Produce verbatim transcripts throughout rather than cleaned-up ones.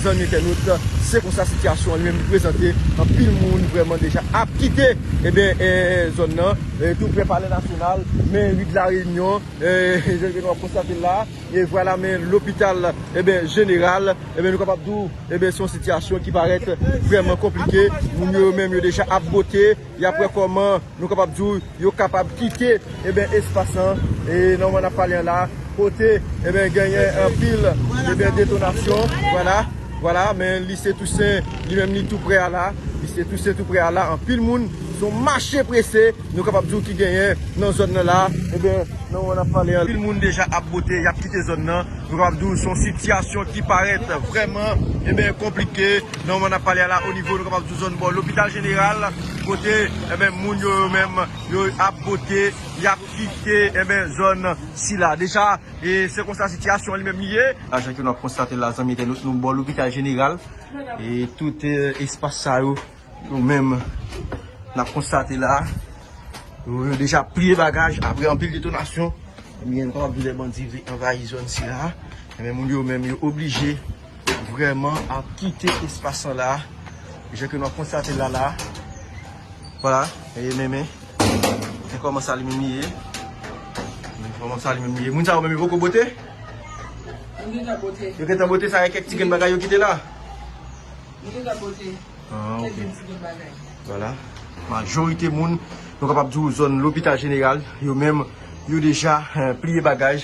Zanmi entènot, se konsa sitiyasyon an li menm li prezante. Anpil moun vrèman deja ap kite, ebyen, e, zòn nan, e, tou prè Palè Nasyonal, men ri de la Reyinyon, e, jan ke nou ap konstate l la, e vwala men lopital, ebyen, jeneral, ebyen, nou kapab di w, ebyen, se yon sitiyasyon ki parèt vrèman konplike. Moun yo menm yo deja ap bote, y ap wè kòman nou kapab di w, yo kapab kite, ebyen, espas lan, e nan moman n ap pale an la, kote, ebyen, genyen anpil, ebyen, detonasyon, vwala, vwala, men lise Tousen, li menm, li tou prè a la, lise Tousen tou prè a la, anpil moun, se yon mache prese, nou kapab di w ki genyen nan zòn nan la, ebyen, nan moman n ap pale an, anpil moun deja ap bote, y ap kite zòn nan, nou kapab di w, se yon sitiyasyon ki parèt vrèman, ebyen, konplike, nan moman n ap pale a la, o nivo, nou kapab di w, zòn bò lopital jeneral, kote, ebyen, moun yo, yo menm, yo ap bote, y ap kite, ebyen, zòn sila. Deja, e se konsa sitiyasyon li menm li ye. La, jan ke nou ap konstate la, zanmi entènot, nou bò lopital jeneral. E tout, e, espas sa yo, nou menm, n ap konstate la. Yo, yo deja pliye bagaj apre anpil detonasyon. Ebyen, nou kapab di lè bandi vle anvayi zòn sila. Ebyen, moun yo menm, yo oblije vrèman ap kite espas lan la. Jan ke nou ap konstate la, la. Vwala, e men, men. Men kòman sa li menm li ye. Men kòman sa li menm li ye. Moun sa yo menm yo poko bote? Yo gentan bote. Yo gentan bote sa, e kèk ti grenn bagay yo kite la? Yo gentan bote. Ah, ok. Kèk grenn ti grenn bagay. Vwala. Majorite moun, nou kapab di w zòn lopital jeneral, yo menm, yo deja, eh, pliye bagay.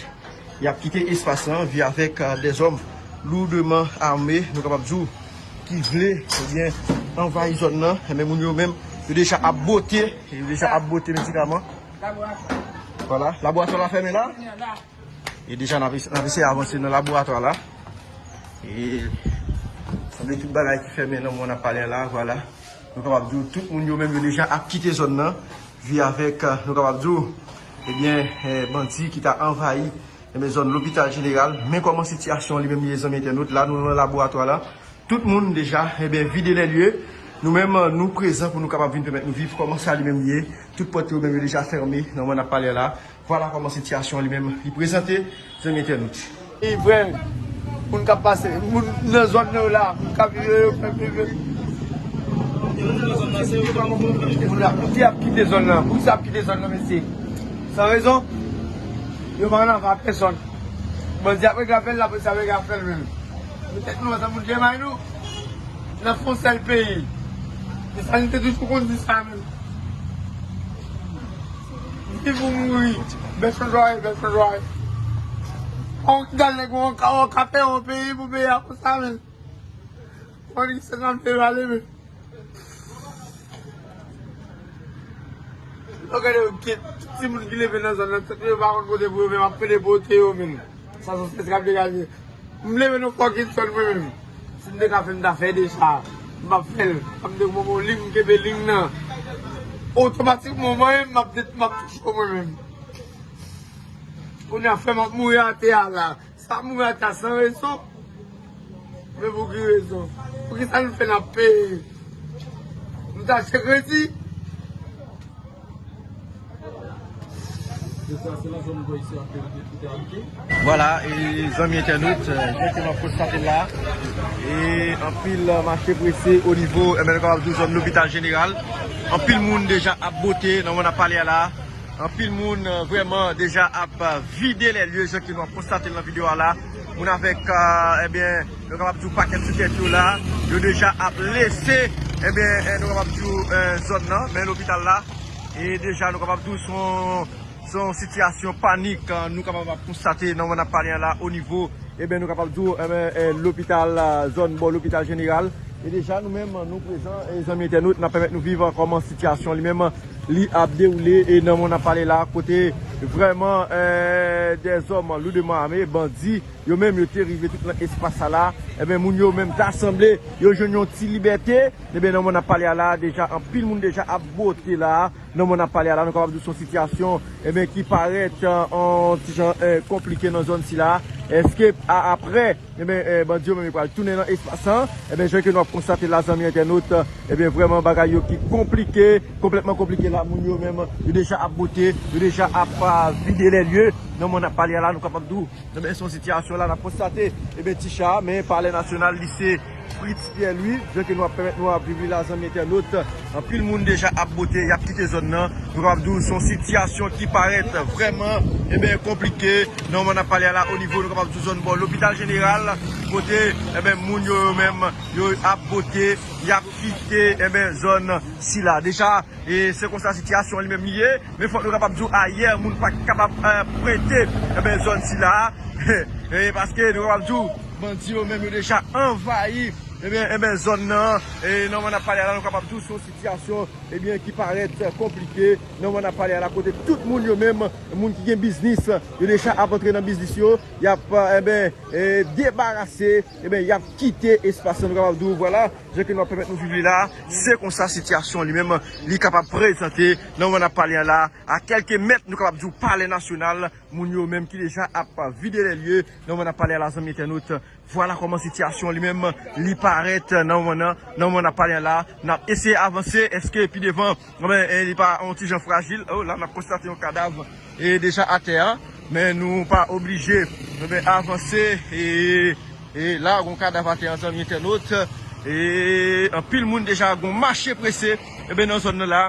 Y ap kite espas lan, vi avèk, eh, dèzòm loudman ame, nou kapab di w, ki vle, ebyen, anvayi zòn nan. Ebyen, moun yo menm, yo deja ap bote, yo deja ap bote medikaman. Laboratwa. Vwala, laboratwa la fèmen la. Fèmen la. E deja, n ap, n ap eseye avanse nan laboratwa la. E sanble tout bagay ki fèmen nan moman n ap pale a la, vwala. Nou kapab di w, tout moun yo menm yo deja ap kite zòn nan. Vi avèk, eh, nou kapab di w, ebyen, eh, bandi ki ta anvayi, ebyen, zòn lopital jeneral. Men kòman sitiyasyon li menm li ye, zanmi entènot. La, nou nan laboratwa la. Tout moun deja, ebyen, vide lè lye. Nou menm, nou prezan pou nou kapab vin pèmèt nou viv kòman sa li menm li ye. Tout pòt yo menm yo deja fèmen nan moman n ap pale a la. Vwala kòman sitiyasyon an li menm li prezante, zanmi entènot. E vrè, moun k ap pase, moun nan zòn nan yo la, moun k ap viv yo, yo fè viv yo. Moun la, poutji ap kite zòn nan? Poukisa ap kite zòn nan, mesye? San rezon? Yo pa ann anfè pèsòn. Bandi ap regle afè l, lapolis ap regle afè l menm. Petèt nou ansanm moun te may nou. N ap fè yon sèl peyi. E sa nou te toujou konn di sa menm. Viv ou mouri. Bèl chanjwa ye, bèl chanjwa ye. On dal nèg ou an ka, ou ka fè yon peyi pou peyi a konsa menm. Konn ki se nan peyi ale menm. Yo gade yo kit, tout timoun ki leve nan zòn nan, tout yo pa konn kote pou yo menm ap pede pote yo menm. Sa se stres k ap degaje. M leve nan fòkit sòn mwen menm. Si m te ka fè, m ta fè deja. M p ap fè l. Sa m te kòman yon ling, m kenbe ling nan. Otomatikman, mwen menm, m ap det-, m ap touche mwen menm. Kounye a, frè m ap mouri atè a la. Sa mouri atè a san rezon. Men pou ki rezon? Poukisa nou fè n ap peye? Nou ta achte kredi? Vwala, e zanmi entènot, e, jan ke nou ap konstate la, e anpil, e, mache prese o nivo, e, men nou kapab di w zòn lopital jeneral. Anpil moun deja ap bote nan moman n ap pale a la. Anpil moun, e, vrèman deja ap, e, vide lè lye, jan ke nou ap konstate l nan videyo a la. Moun avèk, e, ebyen, nou kapab di w pakèt sou tèt yo la. Yo deja ap lese, ebyen, e, nou kapab di w, e, zòn nan, men lopital la. E deja, nou kapab di w se yon, se yon sitiyasyon panik, e, nou kapab ap konstate nan moman n ap pale a la, o nivo, ebyen, nou kapab di w, ebyen, e, lopital, e, zòn bò lopital jeneral. E deja, nou menm, nou prezan, e, zanmi entènot, n ap pèmèt nou viv, e, kòman sitiyasyon li menm, li ap dewoule, e nan moman n ap pale la, kote vrèman, e, dèzòm loudman ame, bandi, yo menm, yo te rive tout nan espas sa la, ebyen, moun yo menm ta sanble, yo jwenn yon ti libète, ebyen, nan moman n ap pale a la, deja, anpil moun deja ap bote la, nan moman n ap pale a la, nou kapab di w se yon sitiyasyon, ebyen, ki parèt, e, yon ti jan, e, konplike nan zòn sila. Èske a, apre, ebyen, e, bandi yo menm yo pral tounen nan espas lan? Ebyen, jan ke nou ap konstate la, zanmi entènot, ebyen, vrèman, bagay yo ki konplike, konplètman konplike la, moun yo menm, yo deja ap bote, yo deja ap, a, vide lè lye. Nan moman n ap pale a la, nou kapab di w, ebyen, se yon sitiyasyon la n ap konstate, ebyen, Ticha, men Palè Nasyonal, lise Fritz Pierre Louis, jan ke nou ap pèmèt nou ap viv li la, zanmi entènot. Anpil moun deja ap bote, y ap kite zòn nan. Nou kapab di w, se yon sitiyasyon ki parèt vrèman, ebyen, konplike. Nan moman n ap pale a la, o nivo, nou kapab di w, zòn bò Lopital Jeneral, kote, ebyen, moun yo, yo menm, yo ap bote, y ap kite, ebyen, zòn sila. Deja, e se konsa sitiyasyon li menm li ye. Men fòk nou kapab di w, ayè, moun pa t kapab, eh, pwente, ebyen, zòn sila. E paske nou kapab di w, bandi yo menm yo deja anvayi, ebyen, ebyen, zòn nan. E nan moman n ap pale a la, nou kapab di w, se yon sitiyasyon, ebyen, ki parèt konplike. Nan moman n ap pale a la, kote tout moun yo menm, moun ki gen biznis, yo deja ap antre nan biznis yo, y ap, eh, ebyen, eh, debarase, ebyen, y ap kite espas lan, nou kapab di w, vwala, jan ke nou ap pèmèt nou viv li la, se konsa sitiyasyon li menm, li kapab prezante. Nan moman n ap pale a la, a kèlke mèt, nou kapab di w, Palè Nasyonal, moun yo menm ki deja ap vide lè lye. Nan moman n ap pale a la, zanmi entènot, vwala kòman sitiyasyon li menm, li parèt nan moman nan, nan moman n ap pale a la. N ap eseye avanse, èske pi devan, ebyen, eh, li pa yon ti jan frajil? O, la, n ap konstate yon kadav, e deja atè a, men nou pa oblije, ebyen, avanse, e, e la, yon kadav atè a, zanmi entènot, e anpil moun deja gon mache prese, ebyen, nan zòn nan la,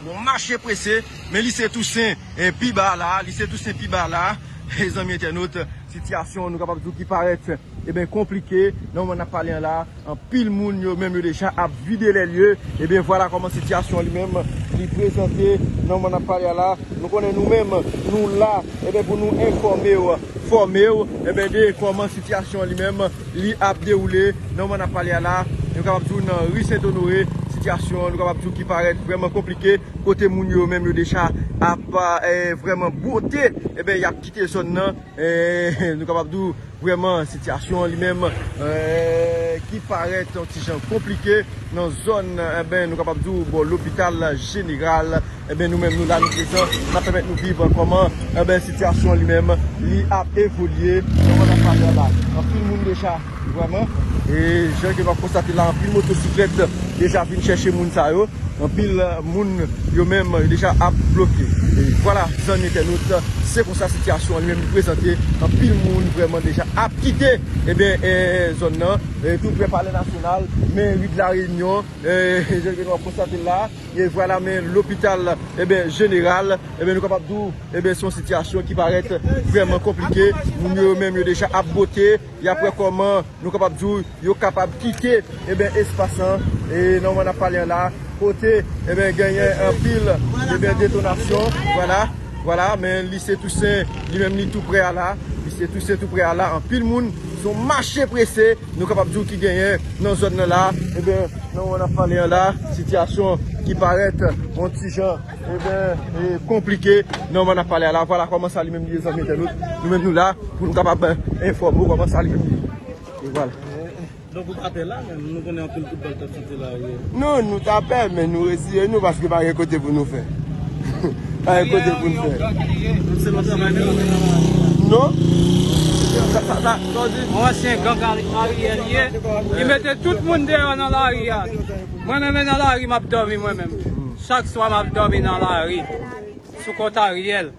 gon mache prese, men lise Tousen, e, pi ba la, lise Tousen pi ba la, e, zanmi entènot, sitiyasyon, nou kapab di w ki parèt, ebyen, konplike, nan moman n ap pale a la, anpil moun yo menm yo deja ap vide lè lye. Ebyen, vwala kòman sitiyasyon li menm li prezante nan moman n ap pale a la. Nou konnen nou menm, nou la, ebyen, pou nou enfòme w, fòme w, ebyen, de kòman sitiyasyon li menm li ap dewoule. Nan moman n ap pale a la, nou kapab di w nan ri Sent Onore, sitiyasyon, nou kapab di w ki parèt vrèman konplike, kote moun yo menm yo deja ap, eh, vrèman bote, ebyen, y ap kite zòn nan. Eh, nou kapab di w vrèman sitiyasyon li menm, eh, ki parèt yon ti jan konplike nan zòn, ebyen, nou kapab di w bò Lopital Jeneral. Ebyen, nou menm, nou la, nou prezan, n ap pèmèt nou viv kòman, ebyen, sitiyasyon li menm, li ap evolye. Kòman n ap pale a la? Anpil moun deja, vrèman, e jan ke n ap konstate la, anpil motosiklèt deja vin chèche moun sa yo. Anpil, eh, moun yo menm, eh, deja ap bloke. E vwala, zanmi entènot, se konsa sitiyasyon an li menm li prezante. Anpil moun vrèman deja ap kite, ebyen, eh, zòn nan, eh, tou prè Palè Nasyonal, men ri de la Reyinyon, eh, jan ke nou ap konstate l la, e vwala, men lopital, ebyen, jeneral, ebyen, nou kapab di w, ebyen, se yon sitiyasyon ki parèt vrèman konplike. Moun yo menm yo deja ap bote, y ap wè kòman nou kapab di w, yo kapab kite, ebyen, espas lan, e nan moman n ap pale an la, kote, ebyen, genyen anpil, ebyen, detonasyon, vwala, vwala, men lise Tousen, li menm, li tou prè a la, lise Tousen tou prè a la, anpil moun, se yon mache prese, nou kapab di w ki genyen nan zòn nan la, ebyen, nan moman n ap pale an la, sitiyasyon ki parèt yon ti jan, ebyen, e konplike, nan moman n ap pale a la, vwala kòman sa li menm li ye, zanmi entènot, nou menm nou la, pou nou kapab enfòme w kòman sa li menm li ye. E vwala. Donk ou pa pè la menm, nou konnen anpil foutbòl t ap chante la wi. Non, nou ta pè, men nou reziye nou paske pa gen kote pou nou fè. Pa gen kote pou nou fè. Se pa travay nou. Non. Sa, sa, sa, sa w di? Yon ansyen gang Ari-, Ariel ye. Li mete tout moun deyò nan lari a. Mwen menm nan lari m ap dòmi mwen menm. Chak swa m ap dòmi nan lari. Sou kont Ariel.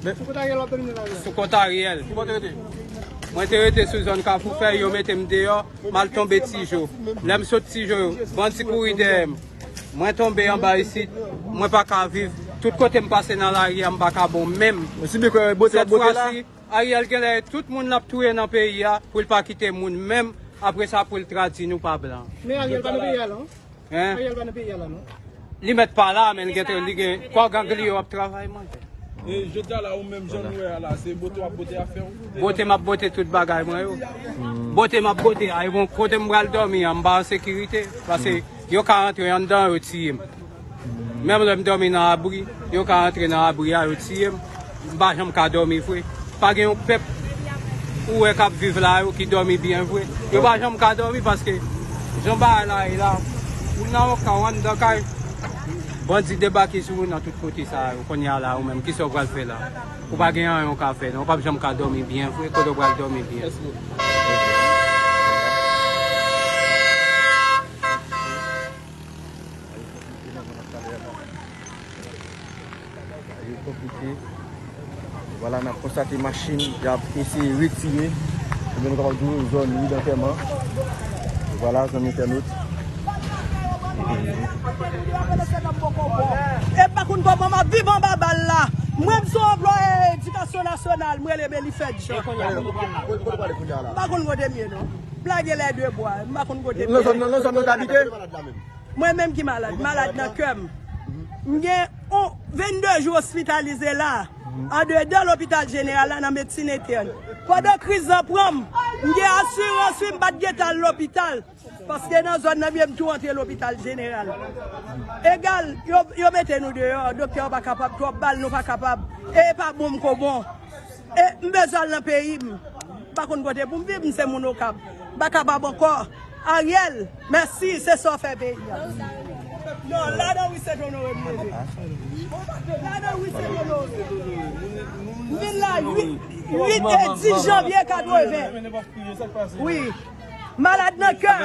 Sou kont Ariel w ap dòmi nan lari a? Sou kont Ariel. Ki bò w te rete? Mwen te rete sou zòn Kafou Fèy, yo mete m deyò, m al tonbe Tijo. Lè m sot Tijo, bandi kouri dèyè m. Mwen tonbe anba isit, mwen pa ka viv. Tout kote m pase nan lari a, m pa ka bon menm. Sèt fwa si, Ariel genlè tout moun l ap touye nan peyi a, pou l pa kite moun menm, apre sa pou l tradui nou pa blan. Men Ariel pa nan peyi a non. Hein? Ariel pa nan peyi a la non. Li mèt pa la, men li gen, li gen kò gang li yo ap travay manje. E jodi a la, ou menm jan nou wè a la, se bote w ap bote afè w? Bote m ap bote tout bagay mwen yo. Bote m ap bote, ay bon, kote m pral dòmi an, m pa an sekirite. Paske yo ka rantre anndan, yo tiye m. Menm lè m dòmi nan abri, yo ka rantre nan abri a, yo tiye m. M pa janm ka dòmi vre. Pa gen yon pèp ou wè k ap viv la yo ki dòmi byen vre. Yo pa janm ka dòmi paske jan bagay la ye la, ou nan yon kan, w anndan kay, bandi debake sou ou nan tout kote sa yo. Kounye a la, ou menm, kisa w pral fè la? Ou pa gen anyen w ka fè non. Ou p ap janm ka dòmi byen vre. Kote w pral dòmi byen? Yo konplike. La, n ap konstate machin y ap eseye retire. Ebyen, nou kapab di w zòn ri dantèman. Vwala, zanmi entènot. E m pa konn kòman m ap viv anba bal la. Mwen, m se yon anplwaye edikasyon nasyonal, m rele Belifed Jean. M pa konn kote m ye, non. M lage lè de bwa, m pa konn kote m ye. Nan zòn nan, nan zòn nan w t abite? Mwen menm ki malad, malad nan kè m. M gen on, vennde jou ospitalize la, andedan lopital jeneral la, nan medsin entèn. Pandan kriz lan pran m, m gen asirans, wi, m pa t gentan al lopital. Paske nan zòn nan, byen, m tou antre lopital jeneral. Egal, yo, yo mete nou deyò, doktè yo pa kapab, twòp bal, nou pa kapab. E e pa bon m ko bon. E m bezwen al nan peyi m. M pa konn kote pou m viv, m se moun Okap. M pa kapab ankò. Ariel, mèsi, se sa w fè peyi a. Non, ladan wi Sent Onore m leve. Ladan wi Sent Onore. M vin la uit, uit e dis janvye katreven. Wi. Malad nan kè.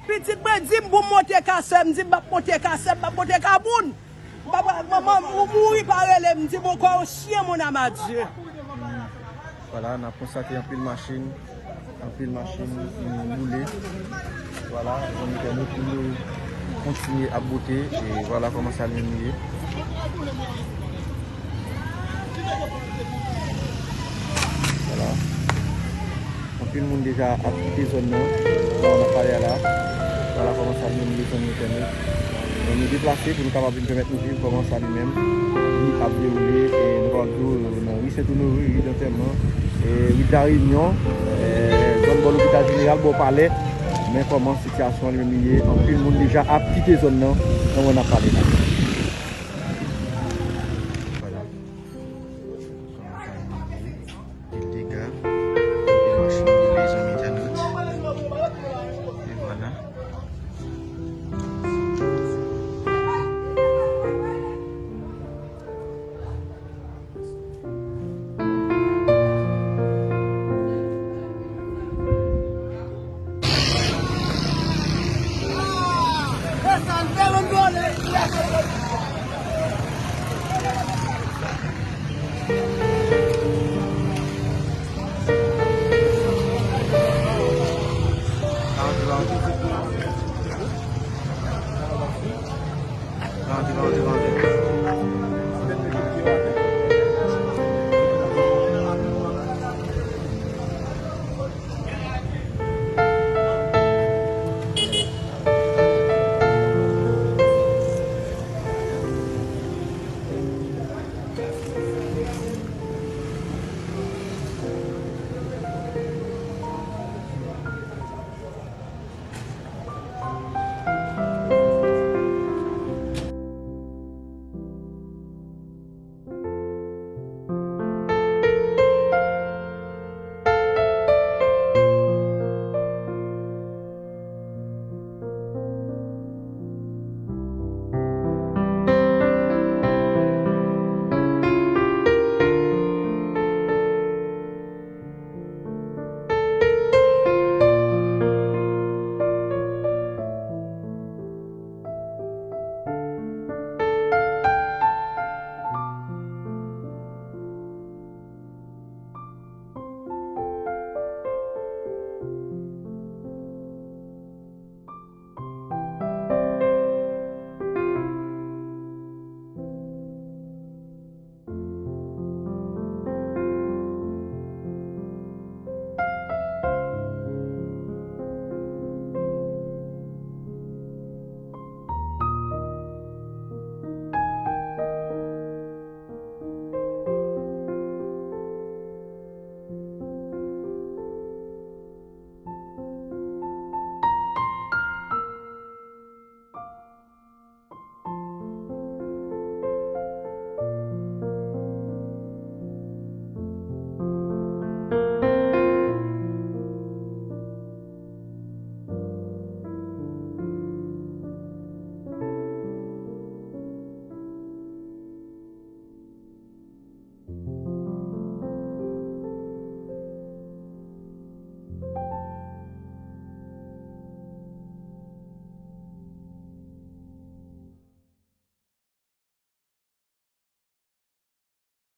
Pitit mwen di m pou m monte ka sè m, m di m p ap monte ka sè m, m p ap monte ka moun. Papa, manman, ou mouri pa rele m, di m ankò, chyen, mon âme à Dieu. Vwala, n ap konstate anpil machin, anpil machin boule. Vwala, zanmi entènot, nou kontinye ap bote, e vwala kòman sa li menm ye. Vwala. Anpil moun deja ap kite zòn nan, la n ap pale a la. Vwala kòman sa menm ye, zanmi entènot. Men nou deplase pou nou kapab vin pèmèt nou viv kòman sa li menm li ap dewoule. E nou kapab di w, nan ri Sent Onore, ri dantèman, e ri Larenyon, e zòn bò lopital jeneral, bò palè. Men kòman sitiyasyon an li menm li ye, anpil moun deja ap kite zòn nan, nan moman n ap pale la. Vwala. Anpil dega, anpil machin boule, zanmi entènot. E vwala.